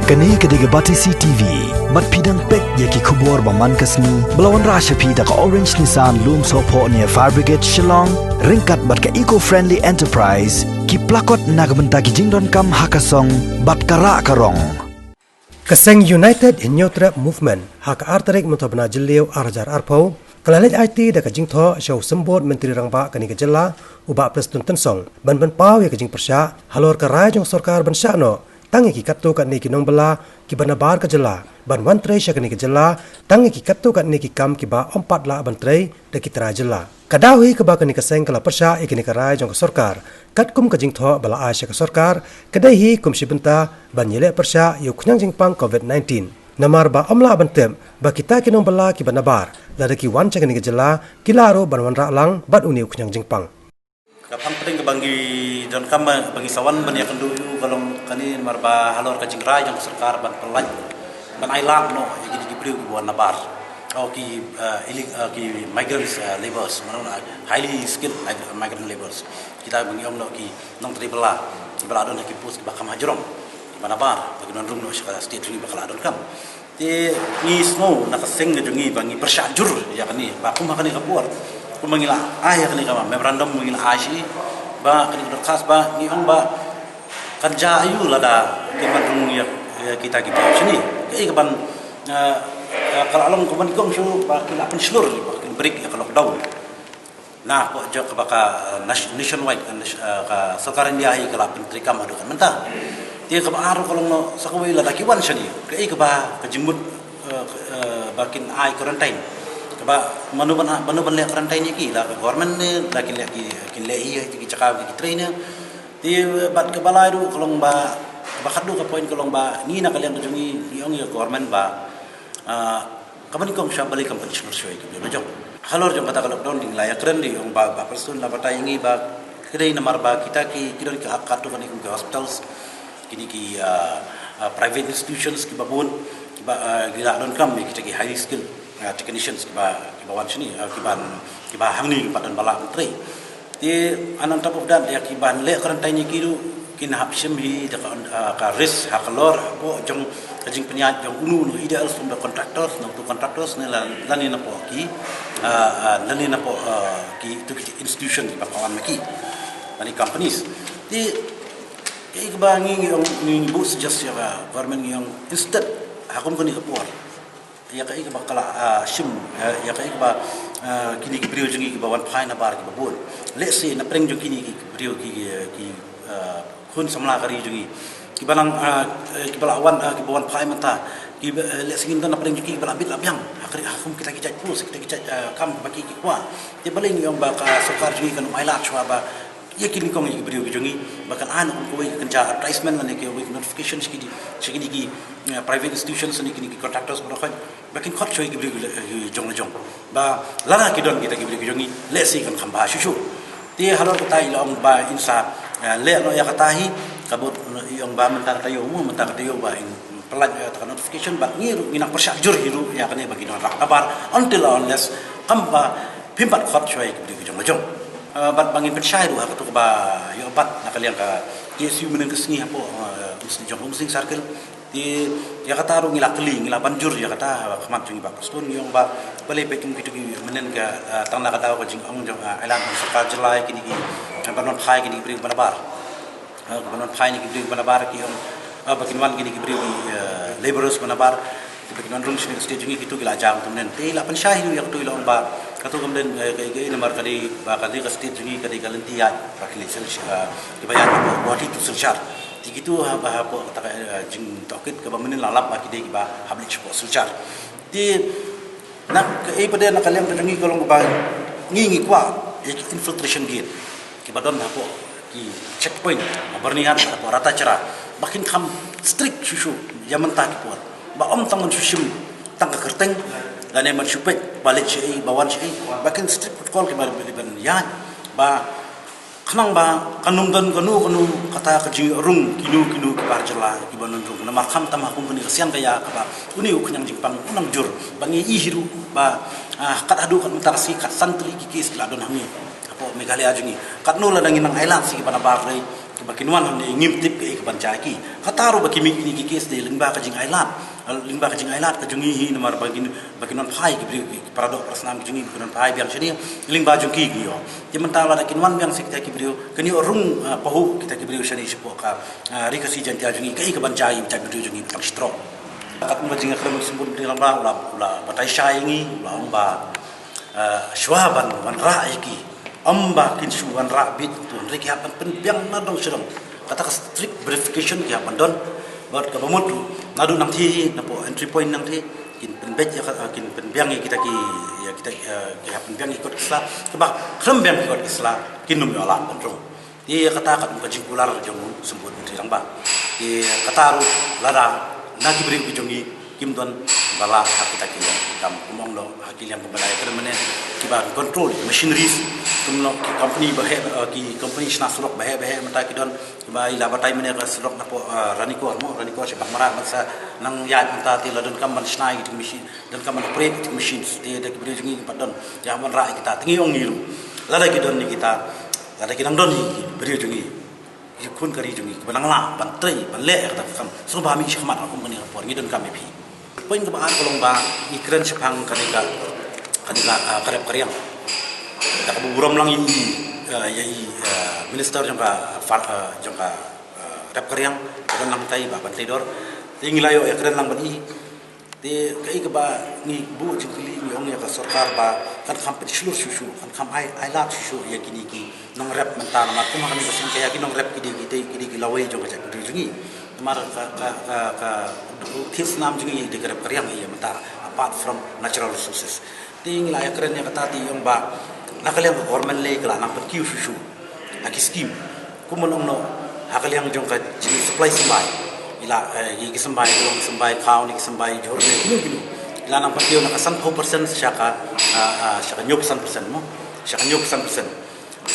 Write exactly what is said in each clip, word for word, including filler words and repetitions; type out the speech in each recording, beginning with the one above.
Kane ka dei ka Batesi T V. Bad phi dang peit ïa ki khubor ba man ka sngi ba la wanrah sha phi da ka Orange Nissan Lumsohphoh near Fire Brigade Shillong, ryngkat bad ka Eco Friendly Enterprise, ki plakot na ka bynta ki jingdonkam ha ka song bad ka rah ka rong. Ka seng United Hynñiewtrep Movement ha ka ar tarik mynta bnai Jylliew ar hajar arphew ka la leit aiti da ka jingthoh sha u Symbud Myntri Rangbah kane ka jylla, u Bah Prestone Tynsong, ban pynpaw ïa ka jingpyrshah halor ka rai jong ka sorkar ban shah noh tang ïa ki katto katne ki nongbylla kiba nabar ka jylla ban wan trei sha kane ka jylla, tang ïa ki katto katne ki kam kiba ym pat lah ban trei da ki trai jylla. Ka daw hi kaba kane ka seng ka la pyrshah ïa kane ka rai jong ka sorkar, katkum ka jingthoh ba la ai sha ka sorkar ka dei hi kum shi bynta ban ïaleh pyrshah ïa u khñiang jingpang covid nineteen. Namar ba ym lah ban tip ba kita ki nongbylla kiba nabar lada ki wan sha kane ka jylla ki lah ruh ban wanrah lang bad une u khñiang jingpang. Ka phang pdeng kaba ngi donkam ba ngi sa wan ban ïakynduh ïa u ka long kane namar ba halor ka jingrai jong ka sorkar ban pynlait ban ailad noh ïa ki, ki briew kiba wan nabar. O ki, eh, illi-, eh, ki migrants, eh, labours, mano na highly skilled mig-, migrant labours. Kita ba ngi ong noh ki nongtrei bylla kiba la don ha ki post kiba kham hajrong, kiba nabar, ba ki nongrung noh sha ka state jong ngi ba ka la donkam. Te ngi sngew na ka seng ka jong ngi ba ngi pyrshah jur ïa kane ba kum ha kane ka por, kum ba ngi la ai ïa kane ka memorandum ba ngi la ai shi, ba kane ka dorkhas ba ngi ong ba kan jia aiu lada kin ban rung ïa, ïa kita ki jia shini. Kaei ka ban, eh, eh, ka la long ka ban kong shu ba ki la pynshlur ba kin break ïa ka lockdown. Na pdeng jong kaba ka, eh, nas-, nationwide, eh, nas-, eh, ka sorkar India hi ka la pyntreikam haduh mynta. Te kaba ar ka long noh sa kawei lada ki wan shane, kaei kaba ka jingmut, eh, eh, ba kin ai quarantine. Kaba mano ban, mano ban leh quarantine ïa ki, la ka government ne, la kin leh ki, kin leh hi ïa ki jaka ki trei ne. Te bad kaba lai ruh ka long ba, ba khatduh ka point ka long ba ngi na ka liang ka jong ngi ngi ong ïa government ba, ah, ka ban kong sha balei kam pynshlur shuwa ïa ki briew la jong. Halor jong kata ka lockdown dei ngi la ïakren, dei ong ba, ba Prestone la batai ïa ngi ba ka dei namar ba kita ki, ki don ki katto katne kum ki hospitals, kine ki, ah, ah, private institutions kiba bun, kiba, ah, ki la donkam ïa kita ki highly skilled, ah, technicians kiba, kiba wan shane, ah, kiba, kiba hangne kiba don ba lah ban trei. Te, and on top of that, ïa ki ban leh quarantine ïa ki ruh kin hap shim hi da ka, ah, ka risk ha ka lor hapoh jong ka jingpynïaid jong uno uno, either else from the contractors, na uto contractors ne la, lane napoh ki, ah, ah, lane napoh, ah, ki, to ki institution kiba ka wan ma ki, lane companies. Te kaei kaba ngi, ngi ong, ngi, ngi buh suggest ïa ka government, ngi ong instead ha kum kane ka por, ïa kaei kaba ka la, ah, shim, ïa, ïa kaei kaba, ah, kine ki briew jong ngi kiba wan phai nabar kiba bun. Let's say na pdeng jong kine ki briew ki, ki, ah, khun samla ka ri jong ngi kiba nang, ah, eh, kiba la wan, ah, kiba wan phai mynta, kiba, eh, let's say ngim don na pdeng jong ki kiba la bit la biang ha ka ri, ha kum kita ki jait post, kita ki jait, ah, kam ba ki, ki kwah. Te balei ngi ong ba ka sorkar jong ngi kan ym ailad shuwa ba ïa kine kong ïa ki briew ki jong ngi, ba kan ai noh kum kawei ka kynja advertisement lane kawei ka notification sha kine, sha kine ki, eh, private institutions lane kine ki contractors baroh khoit, ba kin khot shuwa ïa ki briew ki, eh, jong la jong. Ba lada ki don kita ki briew ki jong ngi, lehse kan kham bha shuh shuh. Te halor kata i la ong ba in sa, eh, leh noh ïa kata hi, ka bud i ong ba mynta ka taïew mo, mynta ka taïew ba in pynlait ïa kata ka notification, bad ngi ruh ngi nang pyrshah jur hi ruh ïa kane ba kin wanrah nabar until or unless kam ba phim pat khot shuwa ïa ki briew ki jong la jong. Eh, bad ba ngin pynshai ruh ha kato kaba ïoh bat na ka liang ka K S U mynne ka sngi hapoh, eh, Umsning, jong Umsning Circle. Te ïa kata ruh ngi la kylli, ngi la ban jur ïa kata ha khmat jong i Bah Prestone, ngi ong ba balei peit kum kito ki mynne ka, eh, tang na ka daw ka jingong jong, eh, ailad jong sorkar jylla ïa kine ki, eh, ban wan phai kine ki briew ba nabar. Eh, ban wan phai kine ki briew ba nabar ki ong, eh, ba kin wan kine ki briew ki, eh, labourers ba nabar. Te ba kin wan rung shane ka state jong ngi, kito ki la jia kumta mynne. Te i la pynshai hi ruh ïa kato, i la ong ba kato kumta mynne, eh, ka, ka, namar ka dei ba ka dei ka state jong ngi ka dei ka lynti ïaid ba ki leit Sil-, eh, kiba ïaid hapoh Guwahati to Silchar. Te kito ha, ba hapoh kata ka, eh, jingtohkit kaba mynne la lap ba ki dei kiba hap leit shapoh Silchar. Te na kaei pat de na ka liang ka jong ngi ka long ba ngi ngi kwah ïa ki infiltration gate kiba don hapoh ki checkpoint ha Byrnihat, hapoh Ratacherra, ba kin kham strict shuh shuh ïa mynta ki por, ba ym tang ban shu shim tang ka kyrteng lane ban shu peit ba leit shaei, ba wan shaei, ba kin strict protocol kiba, kiba ban ïaid ba khnang ba kan ym don kano kano kata ka jingrung kino kino ki bar jylla kiba nongrung. Namar khamtam ha kum kane ka sian ka ïa kaba une u khñiang jingpang u nang jur, ba ngi i hi ruh ba, ah, kat haduh kat mynta ka sngi kat san tylli ki case ki la don hangne hapoh Meghalaya jong ngi. Katno lada ngin nang ailad sha kiba nabar lei, kiba kin wan hangne ngim tip kaei kaba Jaki kata ruh ba ki mih kine ki case de lyngba ka jingailad, lyngba ka jingailad ka jong ngi hi, namar ba kin, ba kin wan phai ki briew, ki para doh para snam ki jong ngi ba kin wan phai biang shane lyngba jong ki ki ïoh. Te mynta lada kin wan biang sha kita ki briew, kin ïoh rung, ah, pahuh kita ki briew shane shapoh ka, ah, Ri Khasi Jaiñtia jong ngi, kaei kaban jia ïa ki briew jong ngi ba tang shitrok. Katkum ka jingïakren u Symbud Myntri Rangbah u la, u la batai shai ïa ngi, u la ong ba, ah, shuwa ban wanrah ïa ki, ym ba kin shu wanrah bit tu, hynrei ki hap ban pynbiang na dong sha dong. Kata ka strict verification ki hap ban don. Bad kaba mut ruh, naduh nangthie, napoh entry point nangthie, kin pynbeit ïa ka, kin pynbiang ïa kita ki, ïa kita, eh, ki hap pynbiang ïa ki kot ki sla. Kaba khlem biang ïa ki kot ki sla, kin ym ïoh lad ban rung. Te ïa kata katkum ka jingkular jong u Symbud Myntri Rangbah. Te kata ruh lada na ki briew ki jong ngi kim don ba lah ha kita ki liang ki kam, kumba ong noh ha ki liang kumba la ïakren mynne, kiba control machineries, kumno ki company ba heh, eh, ki company shna surok ba heh ba heh mynta ki don, kiba i la batai mynne ka surok napoh, eh, Ranikor mo, Ranikor sha Baghmara, ban sa nang ïaid mynta te la donkam ban shna ïa ki machine, donkam ban operate ïa ki machines, te da ki briew jong ngi kim pat don. Ïa ban rah ïa kita, te ngi ong ngi ruh, lada ki don ïa kita, lada ki nang don ïa ki briew jong ngi, ki khun ka ri jong ngi, kiba nang lah ban trei, ban leh ïa kata ka kam, sngewbha mih shakhmat ha kum kane ka por, ngi donkam ïa phi. Point kaba ar ka long ba ngi kren shaphang kane ka, kane ka, ah, ka rep ka riang. Da kaba burom lang ïa i, ah, ïa i, ah, minister jong ka, ah, far-, ah, jong ka, ah, rep ka riang, ka don lang tai ba ban tei dor. Te ngi la ïoh ïa kren lang ban i. Te kaei kaba ngi buh jingkylli, ngi ong ïa ka sorkar ba kan kham pynshlur shuh shuh, kan kham ai, ai lad shuh shuh ïa kine ki nongrep mynta, namar kum ha kane ka sien ka ïa ki nongrep ki dei, ki dei, ki dei ki lawei jong ka jaitbynriew jong ngi. Namar ka, ka, ka, ka thied snam jong ngi dei ka rep ka riang ïa mynta, apart from natural resources. Te ngi la ïakren ïa kata te ong ba na ka liang ka government lei ka la nang pynkiew shuh shuh ha ki scheme. Kumba ong noh ha ka liang jong ka jing supply symbai. I la, eh, ïa ki symbai, long symbai, khaw ne ki symbai, jhur ne, kino kino. I la nang pynkiew na ka sanphew percent sha ka, ah, ah, sha ka hynñiewphew san percent mo. Sha ka hynñiewphew san percent.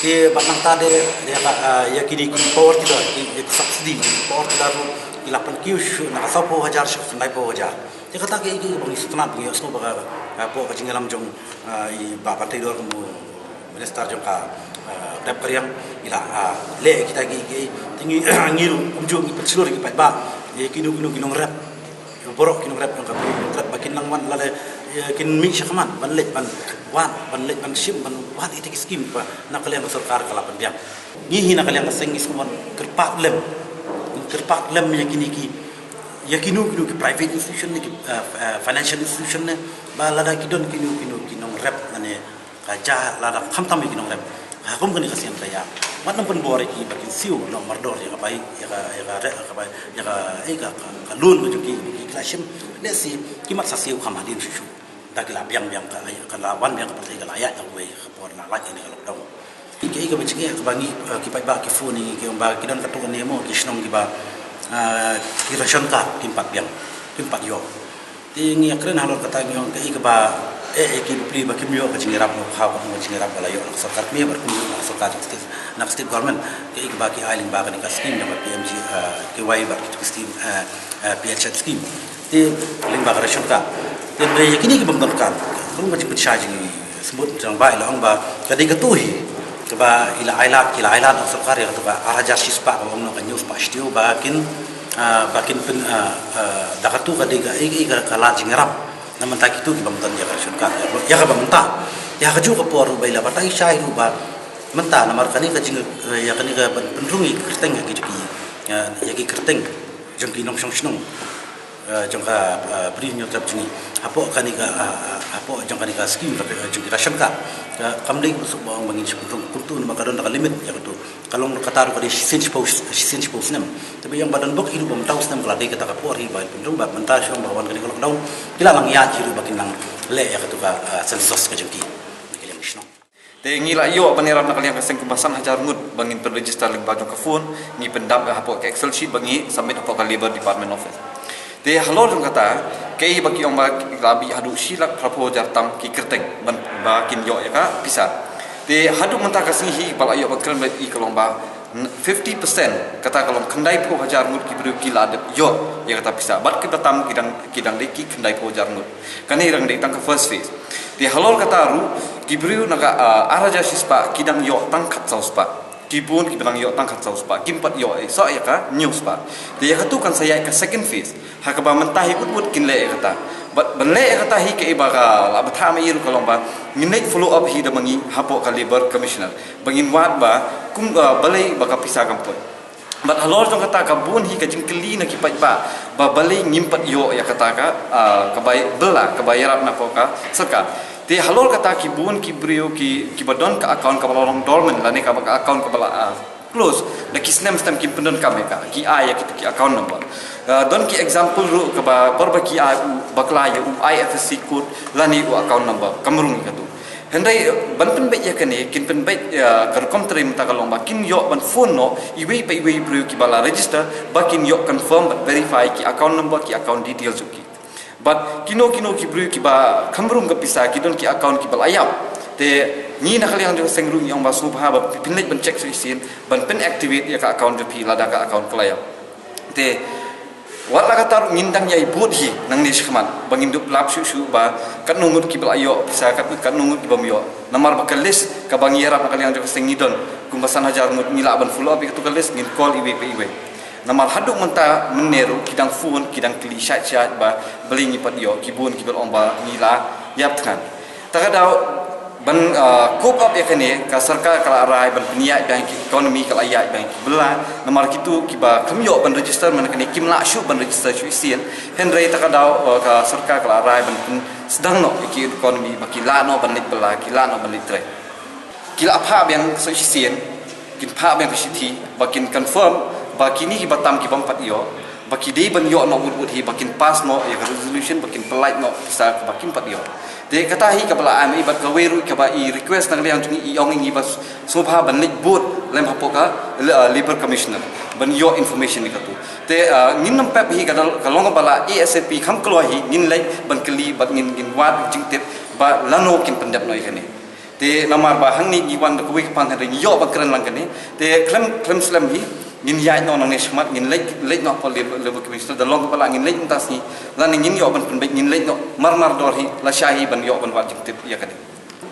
Te bad nangta de, de ka, ah, ïa kine ki power tiller, ki, ki subsidy, ki power tiller ruh, i la pynkiew shuh na ka sawphew hajar sha ka khyndaiphew hajar. Te kata ka, ka, ka ba ngi sngewtynnat, ba ngi ïohsngew ba ka, ka, hapoh ka jingïalam jong, ah, i Bah Banteidor kum u minister jong ka, ah, rep ka riang, i la, ah, leh kita ki, ki, te ngi, ngi ruh kumjuh ngi pynshlur ïa ki paidbah, ïa kino kino ki nongrep. Baroh ki nongrep jong ka, ki nongrep ba kin nang wan lada, eh, kin mih shakhmat ban leit ban wad, ban leit ban shim, ban wad ïa kita ki skim ba na ka liang ka sorkar ka la pynbiang. Ngi hi na ka liang ka seng ngi sngewbha kyrpad lem, kyrpad lem ïa kine ki, ïa kino kino ki private institution ne ki, eh, eh, financial institution ne, ba lada ki don kino kino ki nongrep lane ka jia lada khamtam ïa ki nongrep ha kum kane ka sien ka ïa, wat nang pynbor ïa ki ba kin siew noh mardor ïa ka bai, ïa ka, ïa ka re-, ka bai, ïa ka, eh, ka, ka, ka loan ka jong ki, ki la shim. Let's see, ki mat sa siew kham hadien shuh shuh. Da ki la biang biang ka, ka la wan biang ka pyrthei ka la ïaid na uwei ka por la lait ïa ka lockdown. Ki, ki, ka ba jingeh ka ba ngi, eh, ki paidbah ki phone ïa ngi ki ong ba ki don katto katne mo ki shnong ki ba, eh, ki ration card kim pat biang, kim pat ïoh. Te ngi ïakren halor kata, ngi ong kaei kaba, eh, eh, ki bapli ba kim ïoh ka jingïarap, ngi khaw ka jingïarap ba la ïoh na ka sorkar kmie bad kim ïoh na ka sorkar state, na ka state government. Kaei kaba ki ai lyngba kane ka scheme jong ka P M G, eh, K Y bad ki scheme, eh, eh, P H S scheme. Te lyngba ka ration card. Te hynrei ïa kine ki bym don card, ka long ka jingpynshai jong ngi. Symbud Myntri Rangbah i la ong ba ka dei kato hi kaba i la ai lad, ki la ai lad na ka sorkar ïa kato ka ar hajar shispah kaba ong noh ka hynñiew spah shi taïew ba kin, ah, ba kin pyn, ah, ah, da kato ka dei ka, eh, eh, ka, ka lad jingïarap na mynta kito ki bym don ïa ka ration card. Ïa kaba mynta, ïa kajuh ka por ruh ba i la batai shai ruh ba mynta namar kane ka jing, eh, ïa kane ka ban pynrung ïa ki kyrteng ïa ki, ïa, ïa ki kyrteng jong ki nongshong shnong, eh, jong ka, eh, Bri Hynñiewtrep jong ngi. Hapoh kane ka, eh, eh, hapoh jong kane ka scheme, eh, jong ka ration card. Eh, kam dei ka suk ba ong ba ngin shu pynrung kumto namar ka don da ka limit ïa kato. Ka long kata ruh ka dei shisien shiphew, shisien shiphew snem. Te ba ïa ong ba don bok hi ruh ba mynta u snem ka la dei kata ka por hi ba pynrung ba mynta shu ong ba wan kane ka lockdown. Ki la nang ïaid hi ruh ba kin nang leh ïa kato ka, eh, census ka jong ki. Ki liang shnong. Te ngi la ïoh ban ïarap na ka liang ka seng kumba san hajar ngut ba ngin pynregister lyngba jong ka phone, ngi pyndap ïa hapoh ka Excel sheet ba ngi submit hapoh ka Labour Department office. Te halor jong kata, kaei ba ki ong ba ki la bih haduh shi lak phraphew hajar tam ki kyrteng ban ba kin ïoh ïa ka pisa. Te haduh mynta ka sngi hi ba la ïoh ban kren bad i ka long ba fifty percent, kata ka long khyndaiphew hajar ngut ki briew ki la dep ïoh ïa kata pisa. Bad kiba tam ki dang, ki dang dei ki khyndaiphew hajar ngut. Kane dang dei tang ka first phase. Te halor kata ruh ki briew na ka, ah, ar hajar shispah ki dang ïoh tang khatsaw spah. Ki bun kiba dang ïoh tang khatsaw spah, kim pat ïoh ei soh ïa ka hynñiew spah. Te ïa katu kan sa ïaid ka second phase. Ha kaba mynta hi wut wut kin leh ïa kata. Bad ban leh ïa kata hi kaei ba ka la bthah ma i ruh ka long ba ngin leit follow up hi da ma ngi hapoh ka Labour Commissioner ba ngin wad ba kum, ah, balei ba ka pisa kam poi. Bad halor jong kata ka bun hi ka jingkylli na ki paidbah ba balei ngim pat ïoh ïa kata ka, ah, kaba bylla kaba ïarap na pdeng ka sorkar. Te halor kata ki bun ki briew ki, kiba don ka account kaba la long dormant lane kaba ka account kaba la, ah, close da ki snem snem kim pyndonkam ïa ka, ki ai ïa ki, ki account number. Ah, don ki example ruh kaba por ba ki ai u bakla ïa u I F S C code lane u account number kam rung ïa katu. Hynrei, eh, ban pynbeit ïa kane, kin pynbeit, eh, ka rukom trei mynta ka long ba kin ïoh ban phone noh iwei pa iwei briew kiba la register ba kin ïoh confirm bad verify ki account number, ki account details jong ki. Bad kino kino ki briew kiba kham rung ka pisa, ki don ki account kiba la ïap. Te ngi na ka liang jong ka seng ruh ngi ong ba sngewbha ba phin leit ban check shisien ban pyn activate ïa ka account jong phi lada ka account ka la ïap. Te wat la katta ruh ngin dang ïai bud hi nangne shakhmat ba ngin dup lap shuh shuh ba katno ngut kiba la ïoh pisa, kat, katno ngut kibym ïoh. Namar ba ka list kaba ngi ïarap na ka liang jong ka seng ngi don kumba san hajar ngut, ngi lah ban follow up ïa katu ka list, ngin call iwei pa iwei. Namar haduh mynta mynne ruh ki dang phone, ki dang kylli shait shait ba balei ngi pat ïoh, ki bun kiba la ong ba ngi la ïap thngan. Ta ka daw ban, ah, cope up ïa kane, ka sorkar ka la rai ban pynïaid biang ki economy, ka la ïaid biang ki bylla. Namar kitu kiba kham ïoh ban register mynne kane kim lah shuh ban register shuh shisien. Hynrei ta ka daw, ah, ka sorkar ka la rai ban pynsdang noh ïa ki economy ba ki lah noh ban leit bylla, ki lah noh ban leit trei. Ki la phah biang shisien, kin phah biang ka shithi ba kin confirm ba kine kiba tam kibym pat ïoh ba ki dei ban ïoh noh wut wut hi, ba kin pass noh ïa ka resolution ba kin pyllait noh pisa kaba kim pat ïoh. Te kata hi kaba la ai ma i, bad kawei ruh kaba i request na ka liang jong i, i ong ïa ngi ba sngewbha ban leit bud lem hapoh ka, uh, Labour Commissioner ban ïoh information ïa katu. Te, uh, ngin nym pep hi, ka long kaba la A S A P, kham kloi hi, ngin leit ban kylli bad ngin, ngin wad jingtip ba lano kin pyndep noh ïa kane. Te namar ba hangne ngi wan da kawei ka pang, hynrei ngi ïoh ba kren lang kane. Te khlem, khlem slem hi ngin ïaid noh nangne shakhmat, ngin leit, leit noh hapoh Labour, Labour Commissioner, da long kaba la ngin leit mynta sngi, lane ngin ïoh ban pynbeit, ngin leit noh marmar dor hi, lashai hi ban ïoh ban wad jingtip ïa kane.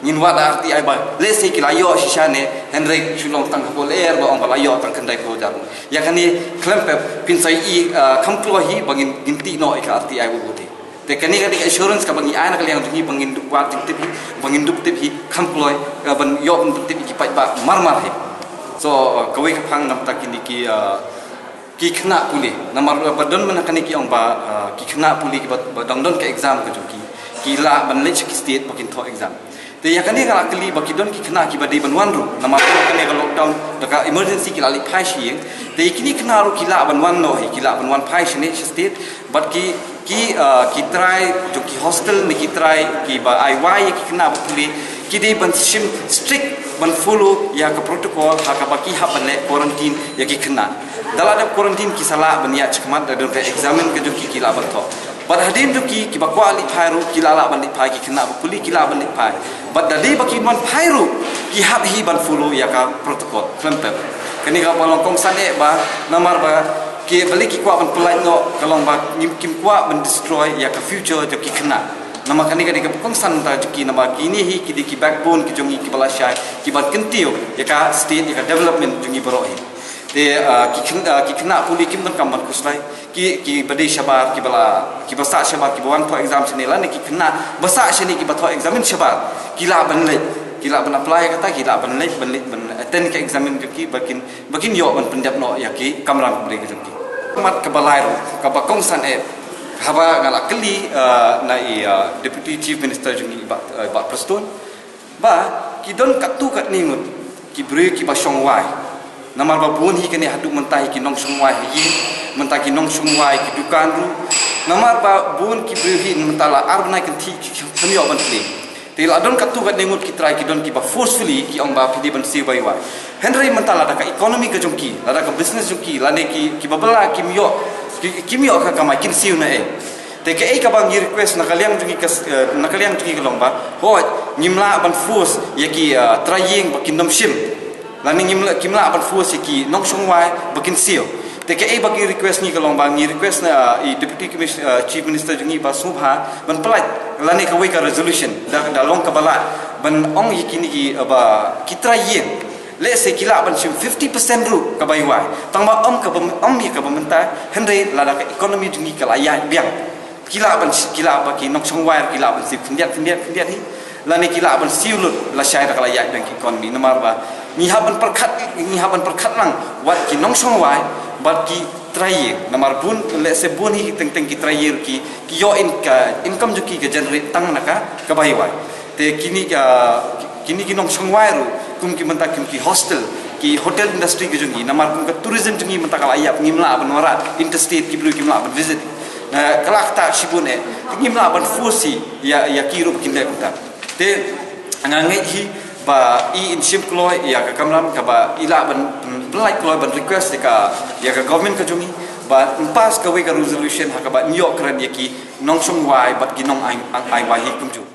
Ngin wad da R T I ba lehse ki la ïoh shisha ne, hynrei shu long tang hapoh lyer ba ong ba la ïoh tang khyndai phew hajar. Ïa kane khlem pep, phin sa ïohi, ah, kham kloi hi ba ngin, ngin tih noh ïa ka R T I wut wut hi. Te kane ka dei ka assurance kaba ngi ai na ka liang jong ngi ba ngin dup wad jingtip hi, ba ngin dup tip hi kham kloi, eh, ban ïoh ban pyntip ïa ki paidbah marmar hi. So, eh, kawei ka phang namar kine ki, eh, ki khynnah pule. Namar, eh, ba don mynta kane ki ong ba, eh, ki khynnah pule kiba, ba dang don ka exam ka jong ki, ki lah ban leit sha ki state ba kin thoh exam. Te ïa kane nga la kylli ba ki don ki khynnah kiba dei ban wan ruh. Namar kane ka lockdown, da ka emergency ki la leit phai sha ïing. Te ïa kine khynnah ruh ki lah ban wan noh hi, ki lah ban wan phai shane sha state. Bad ki, ki, ah, ki trai jong ki hostel ne ki trai kiba ai wai ïa ki khynnah ba pule, ki dei ban shim strict ban follow ïa ka protocol ha kaba ki hap ban leh quarantine ïa ki khynnah. Da la dep quarantine ki sa lah ban ïaid shakhmat, da don ka examen ka jong ki, ki lah ban thoh. Bad hadien jong ki, kiba kwah leit phai ruh ki la lah ban leit phai, ki khynnah ba pule ki lah ban leit phai. Bad da dei ba kin wan phai ruh ki hap hi ban follow ïa ka protocol khlem pep. Kane kaba long kongsan eh ba namar ba ki, balei ki kwah ban pyllait noh, ka long ba ngim, kim kwah ban destroy ïa ka future jong ki khynnah. Namar kane ka dei kaba kongsan mynta jong ki, namar kine hi ki dei ki backbone ki jong ngi kiba lashai, kiban kyntiew ïa ka state, ïa ka development jong ngi baroh hi. Te, ah, ki khyn-, ah, ki khynnah pule kim donkam ban khuslai. Ki, kiba dei shabar, kiba la, kiba sah shabar, kiba wan thoh exam shane, lane ki khynnah ba sah shane kiba thoh examen shabar, ki lah ban leit, ki lah ban apply kata, ki lah ban leit, ban leit, ban attend ka examen jong ki, ba kin, ba kin ïoh ban pyndep noh ïa ki kamram khublei ka jong ki. Mat kaba lai ruh, kaba kongsan eh, haba nga la kylli, ah, na i, ah, Deputy Chief Minister jong ngi, Bah, ah, Bah Prestone, ba ki don katto katne ngut ki briew kiba shong wai. Namar ba bun hi kane haduh mynta hi ki nongshong wai ha ïing, mynta ki nongshong wai ki dukan ruh. Namar ba bun ki briew hi mynta la ar bnai kynthih ki khlem ïoh ban plie. Te la don katto katne ngut ki trai ki don kiba forcefully ki ong ba phi dei ban siew bai wai. Hynrei mynta lada ka economy ka jong ki, lada ka business jong ki, lane ki, kiba bylla kim ïoh, ki, kim ïoh ka kamai, kin siew na ei. Te kaei kaba ngi request na ka liang jong ngi ka s-, eh, na ka liang jong ngi ka long ba, hooid, ngim lah ban force ïa ki, eh, trai ïing ba kin nym shim. Lane ngim lah, kim lah ban force ïa ki nongshong wai ba kin siew. Te kaei ba ngi request ngi ka long ba, ngi request na, eh, i Deputy Commis-, eh, Chief Minister jong ngi ba sngewbha ban pyllait lane kawei ka resolution da, da long kaba lah ban ong ïa kine ki, eh, ba ki trai ïing Lehse ki lah ban shim fifty percent ruh kaba iwai. Tang ba ym kaba, ym ïa kaba mynta, hynrei lada ka economy jong ngi ka la ïaid biang, ki lah ban, ki lah ba ki nongshong wai ki lah ban siew khyndiat, khyndiat, khyndiat hi. Lane ki lah ban siew lut lashai da ka la ïaid biang ki economy. Namar ba ngi hap ban pyrkhat, ngi hap ban pyrkhat lang wat ki nongshong wai bad ki trai ïing. Namar bun, lehse bun hi teng teng ki trai ïing ki, ki ïoh in ka income jong ki ka generate tang na ka kaba iwai. Te kine ka, kine ki nongshong wai ruh kum ki mynta kum ki hostel, ki hotel industry ka jong ngi, namar kum ka tourism jong ngi mynta ka la ïap, ngim lah ban wanrah interstate, ki briew kim lah ban visit. Eh, ka la ktah shibun eh, te ngim lah ban force ïa, ïa ki ruh ba kin leh kumta. Te nga ngeit hi ba i in shim kloi ïa ka kamram kaba i lah ban, mm, pyllait kloi ban request ïa ka, ïa ka government ka jong ngi ba in pass kawei ka resolution ha kaba in ïoh kren ïa ki nongshong wai bad ki nong ai, ai wai hi kumjuh.